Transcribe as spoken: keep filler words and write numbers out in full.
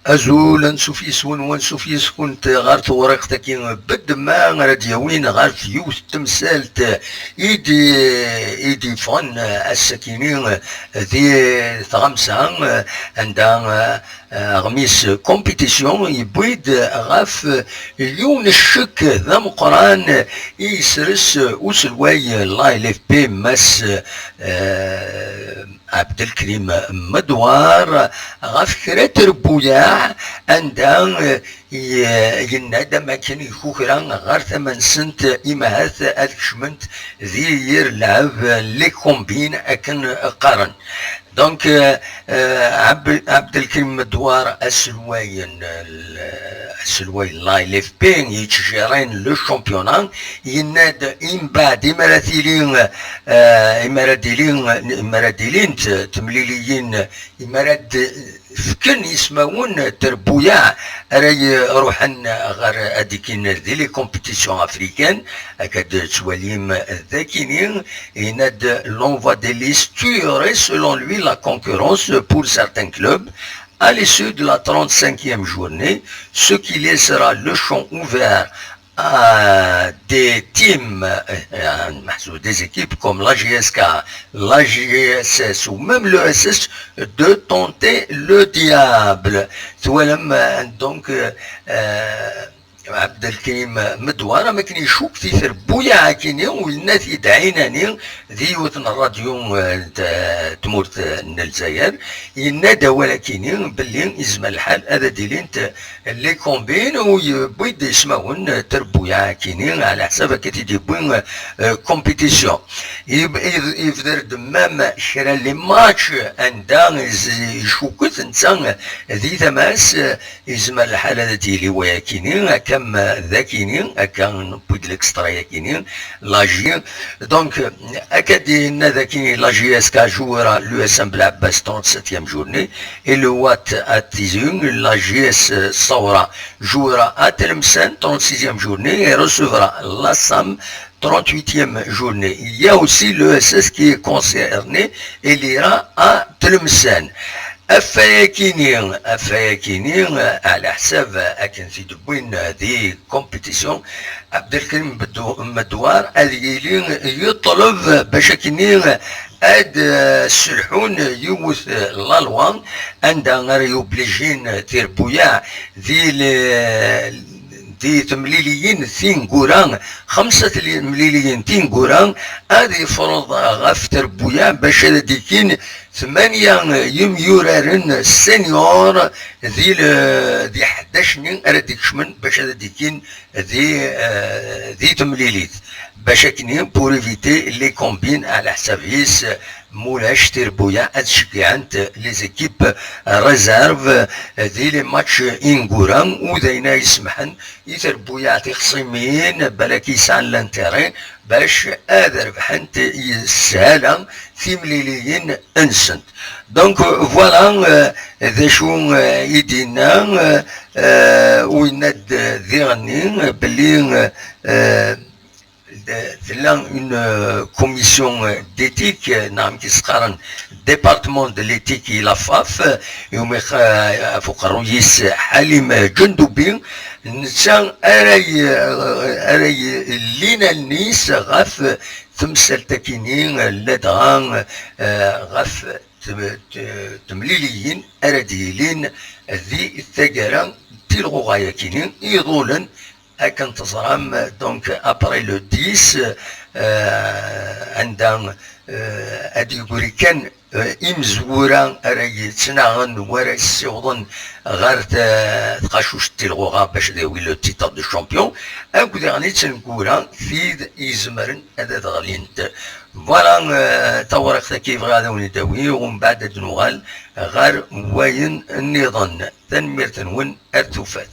Azul, ansuf yes-wen, wansuf yes-kunt ɣer tewriqt-agi n Bedma ara d-yawin ɣef yiwet n temsalt i d-, i d-yeffɣen ass-akini di tɣamsa, anda aɣmis compétition yewwi-d ɣef yiwen n ccek d ameqqran i yesres uselway n la L F P, Mass, eh, Abdelkrim Medwar, ɣef kra n trebbuyaɛ anda, eh, i-, yenna-d am akken ikukra ɣer tama-nsent, imahat ad kecment di yir lɛeb, les combines akken qqaren. Donc, euh, euh, Abd-, Abdelkrim Medwar, aselway n l-, aselway n la L F P, yettjirin le championnat, yenna-d imbeɛd, imara tili, euh, imara d-ili, imara d-ilint temliliyin, imara d-fken ismawen n trebbuyaɛ ara iruḥen ɣer ad ikin di les compétitions africaines, akka d-tettwalim dakini, yenna-d: l'envoi des listes tuerait selon lui la concurrence pour certains clubs à l'issue de la trente-cinquième journée, ce qui laissera le champ ouvert à des teams, euh, euh, des équipes comme la J S K, la J S S ou même l'E S S de tenter le diable. Twalam, euh, donc, euh, euh, Abdelkrim Medwar, am akken icukk di trebbuyaɛ-akini, u yenna-t-id ɛinani di yiwet n ṛṛadyu, eh, n t-, tmurt n Lezzayer, yenna-d awal-akini belli yezmer lḥal ad d-ilint les combines, u yewwi-d ismawen n trebbuyaɛ-akini, ɛla ḥsab akka i d-yewwi, eh, compétition. Yeb-, yeb-, yebder-d même kra n les matchs anda iz-, icukket netta di tama-s, eh, Yezmer lḥal ad d-yili wayakini, akka am dakini, akka newwi-d l'extra-yakini, la J. Donc, akka d-yenna dakini, la J S K jouera l'U S M Belɛebbas, trente-septième journée, et le Wat At Tizi Ouzou, la J S Saoura jouera à Tlemcen, trente-sixième journée, et recevra la SAM, trente-huitième journée. Il y a aussi l'E S S qui est concerné, et il ira à Tlemcen. Ɣef wayakini, ɣef wayakini, ɛla ḥsab akken t-id-wwin di compétition, Abdelkrim Bedou-, Medwar ad yili yeṭleb bac akini ad, eh, sselḥun yiwet la loi anda ara yublijin tirbuyaɛ di le-, di temliliyin tineggura, xemsa temliliyin tineggura, ad yefreḍ ɣef trebbuyaɛ bac ad d-ikin tmanya yimyuraren senior di le-, di ḥdac-nni ara d-ikecmen bac ad d-ikin di, eh, di temlilit. Bac akni, pour éviter les combines, ɛla ḥsab-is, mulac tirbuyaɛ ad ceggɛent les équipes réserves di les matchs ineggura, u d ayen ay isemḥen i trebbuyaɛ tixṣimin, balak yesɛan l'intérêt bac ad rebḥent s sshala timliliyin-nsent. Donc, voilà, euh, d acu, euh, i d-yenna, euh, euh, u yenna-d diɣenni, euh, belli, euh, euh, d-, tella une, euh, commission, euh, d'éthique, euh, neɣ amek i s-qqaren, département de l'éthique i la FAF, euh, iwumi, euh, ɣef uqerruy-is Ḥalim Ǧendoubi, netta ara y-, euh, ara yellin allen-is ɣef temsalt-akini, euh, ladɣa, euh, ɣef tem-, te-, temliliyin ara d-yilin di taggara n tilɣuɣa-yakini iḍulen, akken teẓram, donc, après le dix, euh, anda, euh, ad yegri kan, euh, imezwura ara yettnaɣen, wara yessiwḍen ɣer ta-, tqacuct n tilɣuɣa bac ad yawi le titre de champion, akked diɣen i tneggura tid izemren ad ad-ɣlint. Voilà, euh, tawriqt-agi bɣiɣ ad awen-id-awiɣ, umbeɛd ad nuɣal ɣer wayen nniḍen. Tanemmirt-nwen, ar tufat.